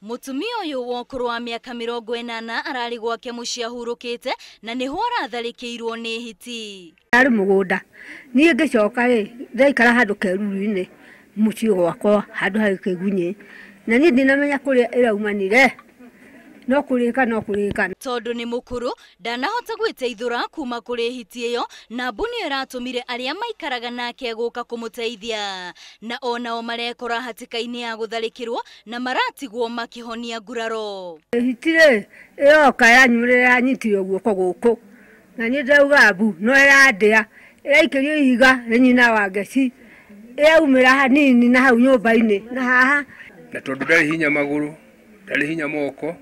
Mũtumia ũyũ wa ũkũrũ wa mĩaka 80 ararĩ gwake mũciĩ ahurũkĩte na nĩho aratharĩkĩirwo nĩ hiti. Arĩ mũgũnda niĩ ngĩcoka rĩ, ndaikara handũ keruru-inĩ mũciĩ gwakwa handũ harĩ kĩgunyĩ, na niĩ ndinamenya kũrĩa ĩraumanire, no kũrĩka no kũrĩka. Tondũ nĩ mũkũrũ ndanahota gwĩteithũra kuma kũrĩ hiti ĩyo, na mbu nĩyo ĩratũmire arĩa maikaraga nake gũka kũmũteithia, na onao marekora hatĩka-inĩ ya gũtharĩkĩrwo na maratigwo makĩhonia nguraro. Hiti rĩ ĩroka yanyumĩrĩra yanyitire guoko gũkũ, na niĩ ndauga mbu no ĩrandĩa, ĩraikĩrio ihiga nĩ nyina wa ngeci, ĩraumĩra hanini na hau nyũmba-inĩ na haha. Na tondũ ndarĩ hinya magũrũ, ndarĩ hinya moko,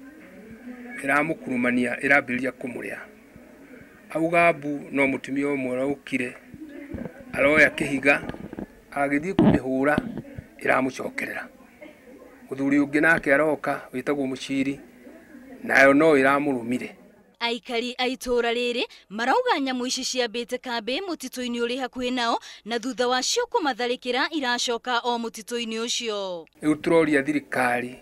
ĩramũkurumania ĩrambĩrĩria kũmũrĩa. Auga mbu no mũtumia ũmwe ũraũkire aroya kĩhiga agĩthiĩ kũmĩhũra ĩramũcokerera. Mũthuri ũngĩ nake aroka wĩtagwo Mũciri, nayo no ĩramũrũmire. Aikari a itũũra rĩrĩ marauga nyamũ ici ciambĩte kambĩ mũtitũ-inĩ ũrĩ hakuhĩ nao, na thutha wacio kũmatharĩkĩra iracoka o mũtitũ-inĩ ũcio. Rĩu tũroria thirikari,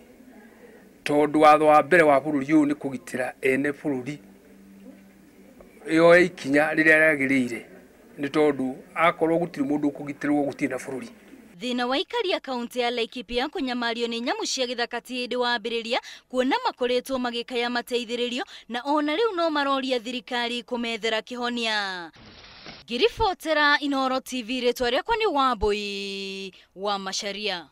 tondũ watho wa mbere wa bũrũri ũyũ nĩ kũgitĩra ene bũrũri, yoe ikinya rĩrĩa rĩagĩrĩire, nĩ tondũ akorwo gũtirĩ mũndũ ũkũgitĩrwo gũtirĩ na bũrũri. Thĩna wa aikari a kaunti ya Laikipia kũnyamario nĩ nyamũ cia gĩthaka ti hĩndĩ wambĩrĩria, kuona makoretwo magĩkaya mateithĩrĩrio, na ona rĩu no maroria thirikari kũmethera kĩhonia. Ngĩribotera Inooro TV, rĩtwa rĩakwa nĩ Wambui wa Macharia.